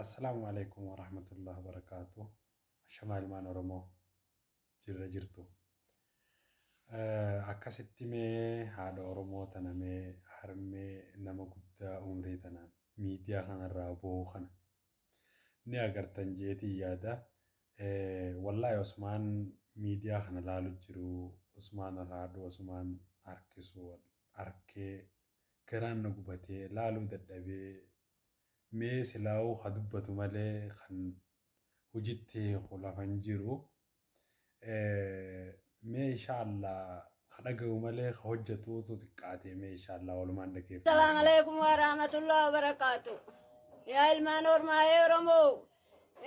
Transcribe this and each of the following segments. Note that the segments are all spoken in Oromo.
Assalaamu Aleykum Warahmatullahi Wabarakaatuh. Ashamaa ilmaan Oromoo jirra jirtu. Akkasitti mee haadha Oromoo tana mee harmee nama guddaa umrii tanaan miidiyaa kanarraa boo'u kana ni agartan jeetiin yaada. Wallaahi osumaan miidiyaa kana laalu jiru osumaan ol haadhu osumaan harkisu arkee garaan na gubatee laaluu dadhabee mee silaahuu ka dubbatu malee kan hujitti hiiku lafa hin jiru. Mee insha Allah ka dhagahu malee ka hojjatuutu xiqqaatee mee insha Allah walumaan dhageeffanna. Assalamu alaikum wa rahmatullahi wa barakatuh. Yaa ilmaan ormaa ee Oromoo.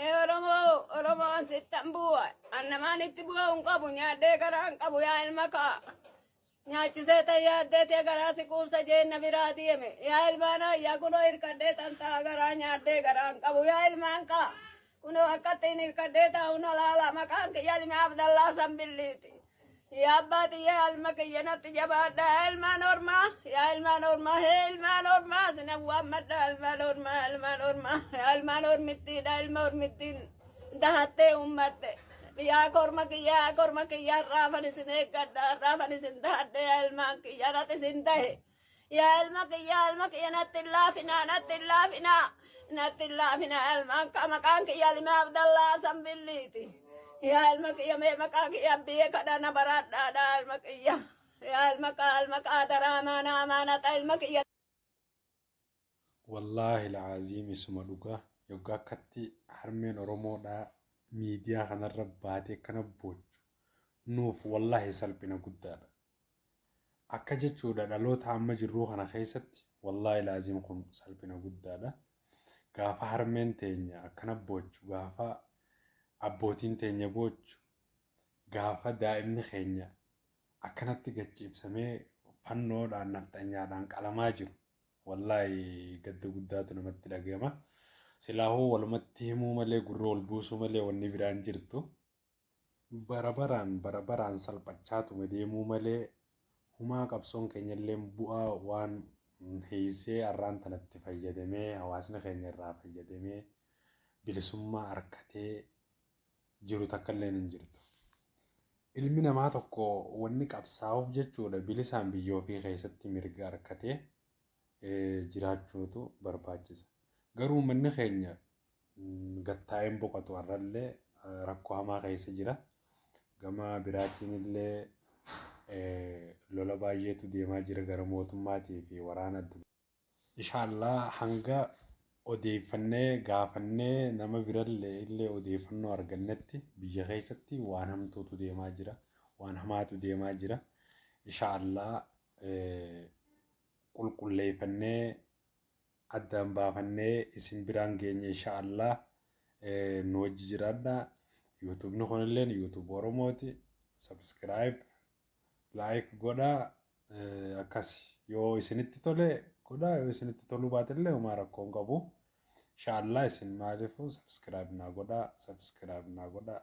Ee Oromoo Oromoon sittan bu'a. Annamaan itti bu'a hin qabu nyaadhee garaa hin qabu yaa ilma kaa. Nyaachisee tan yaaddee tee garaa si quubsa jeen na biraa deeme. Yaa ilmaan ayyaa kunoo hirkadhee tan ta'a garaa nyaadhee garaa hin qabu. Yaa ilmaan kaa kunoo akkattiin hirkadhee taa'u na laala maqaan kiyya ilma Abdallaa Sanbilliiti. Yaa abbaa tiyya yaa ilma kiyya natti jabaadha yaa ilmaan ormaa yaa ilmaan ormaa hee ilmaan ormaa sinan waammadha ilmaan ormaa ilmaan ormaa yaa ilmaan ormittiidha ilma ormittiin dahattee uummatte. Yaa korma kiyya yaa korma kiyya har'aafan isin eeggadha har'aafan isin dahadhe yaa ilmaan kiyya irratti isin dahe. Yaa ilma kiyya ilma kiyya natti hin laafinaa natti hin laafinaa natti hin laafinaa ilmaan ka maqaan kiyya ilma Abdallaa Sanbilliiti. Yaa ilma kiyya mee maqaa kiyya biyya kadha na baraadhaadha ilma kiyya. Yaa ilma kaa ilma kaa daraa amaana amaanata ilma kiyya. Wallaahi la'aaziim isuma dhugaa yoggaa akkatti harmeen oromoodhaa miidiyaa kanarra baatee akkana boochu nuuf wallaahi salphina guddaadha. Akka jechuudha dhaloota amma jirruu kana keessatti wallaahi la'aaziim kun salphina guddaadha. Gaafa harmeen teenya akkana boochu gaafa abbootiin teenya boochu gaafa daa'imni keenya akkanatti gad ciibsamee fannoodhaan nafxanyaadhaan qalamaa jiru wallaahi gadda guddaatu namatti dhagayama. Silaahuu walumatti himuu malee gurra wal buusuu malee wanni biraan jirtu. Bara baraan bara baraan salphachaatuma deemuu malee humaa qabsoon keenyalleen bu'aa waan heeysee arraan tanatti fayyadamee hawaasni keenya irraa fayyadamee bilisummaa arkatee jiru takkalleen hin jirtu. Ilmi namaa tokko wanni qabsaa'uuf jechuudha bilisaan biyya ofii keessatti mirga arkatee jiraachuutu barbaachisa. Garuu uummanni keenya gad taa'ee hin boqotu har'allee rakkoo hamaa keessa jira. Gama biraatiin illee lola baay'eetu deemaa jira gara mootummaatii fi waraana adda Isha Allah hanga odeeffannee gaafannee nama birallee illee odeeffannoo argannetti biyya keessatti waan hamtuutu deemaa jira waan hamaatu deemaa jira Isha Allah qulqulleeffannee addaan baafannee isin biraan geenya Isha Allah nu wajji jiraadha yuutuubni kunilleen yuutuub Oromooti subscribe like godhaa akkasi yoo isinitti tole godhaa yoo isinitti toluu baate illee homaa rakkoo hin qabu. Inshallah isin maaliifuu subscribe naa godhaa subscribe naa godhaa.